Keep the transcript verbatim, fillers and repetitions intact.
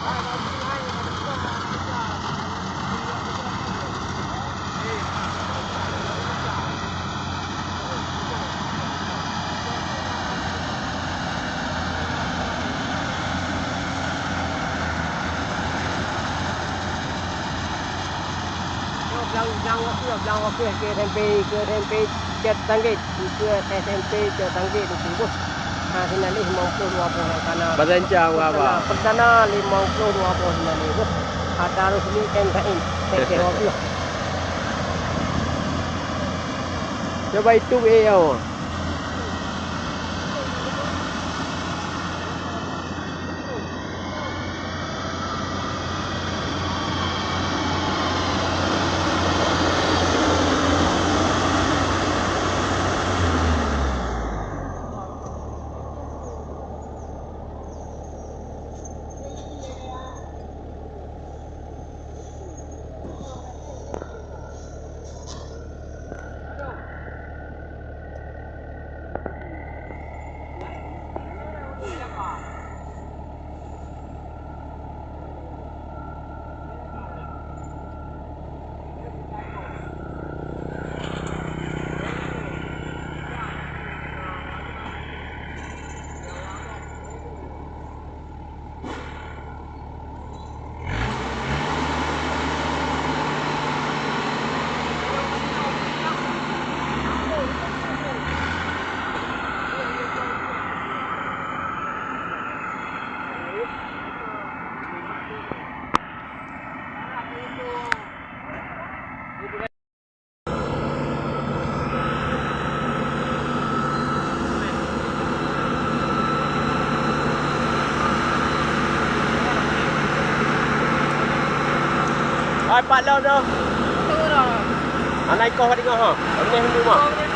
Blang, blang waktu, blang waktu ke S M P, ke S M P Cot Sanggit, ke S M P Cot Sanggit itu beuh. Ha, sinan lé limong ploh dua boh nyang kana. Bahasa Inca, apa? Perdana, perdana limong ploh dua boh sinan lé beuh. Ata resmi M K M. Tengke waktu. Coba itu, eh, yo. Hai, pat lom tu. Turun. Anak ikoh pat ikoh, ha. Anak hindua.